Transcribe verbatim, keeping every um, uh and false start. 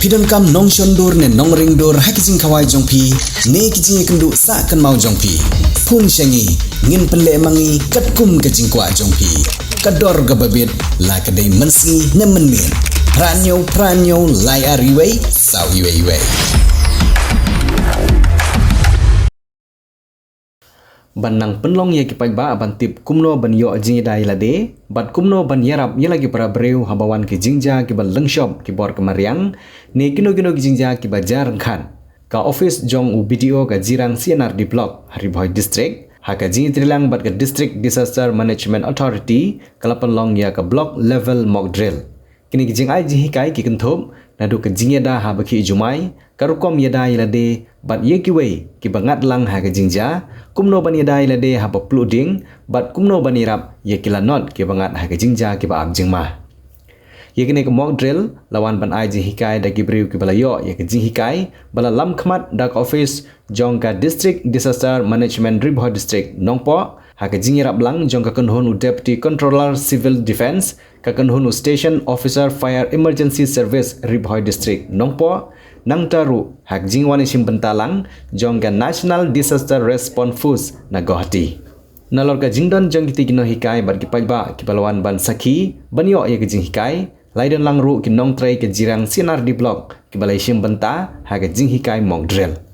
Phi donkam nongshon dur ne nongring dur ha ki jingkhawai jong phi ne ki jingïakynduh sah kynmaw jong phi? Phone sha ngi, ngin pynleh ma ngi katkum ka jingkwah jong phi. Ka dor kaba bit, la ka dei mynsngi ne mynmiet. Phra hynñiew phra hynñiew lai ar wei saw wei wei. Ban nang pynlong ïa ki paidbah ban tip kumno ban ïoh jingïada ïa lade bad kumno ban ïarap ïa la ki para briew haba wan ki jingjia kiba lyngshop ki bor ka mariang ne kino kino ki jingjia kiba jia ryngkhat, ka office jong u B D O ka Jirang C and R D Block ha Ri Bhoi District, ha ka jingïatreilang bad ka District Disaster Management Authority, ka la pynlong ïa ka Block Level Mock Drill. Kine ki jingai jinghikai ki kynthup naduh ka jingïada haba khih jumai, ka rukom ïada ïa lade bad ïa kiwei kiba ngat lang ha ka jingjia, kumno ban ïada ïa lade haba pluh ding bad kumno ban ïarap ïa ki lanot kiba ngat ha ka jingjia kiba ap jingma. Ïa kine ki mock drill la wan ban ai jinghikai da ki briew kiba la ïoh ïa ka jinghikai ba la lam khmat da ka office jong ka District Disaster Management, Ri Bhoi District, Nongpoh, ha ka jingïarap lang jong ka kynhun u Deputy Controller Civil Defence, ka kynhun u Station Officer Fire Emergency Service, Ri Bhoi District, Nongpoh, nangta ruh ha ka jingwan ïashim bynta lang jong ka National Disaster Response Force na Guwahati. Nalor ka jingdon jong kitei ki nonghikai bad ki paidbah kiba la wan ban sakhi ban ïoh ïa ka jinghikai, la ïadon lang ruh ki nongtrei ka Jirang C and R D Block kiba la ïashim bynta ha ka jinghikai mock drill.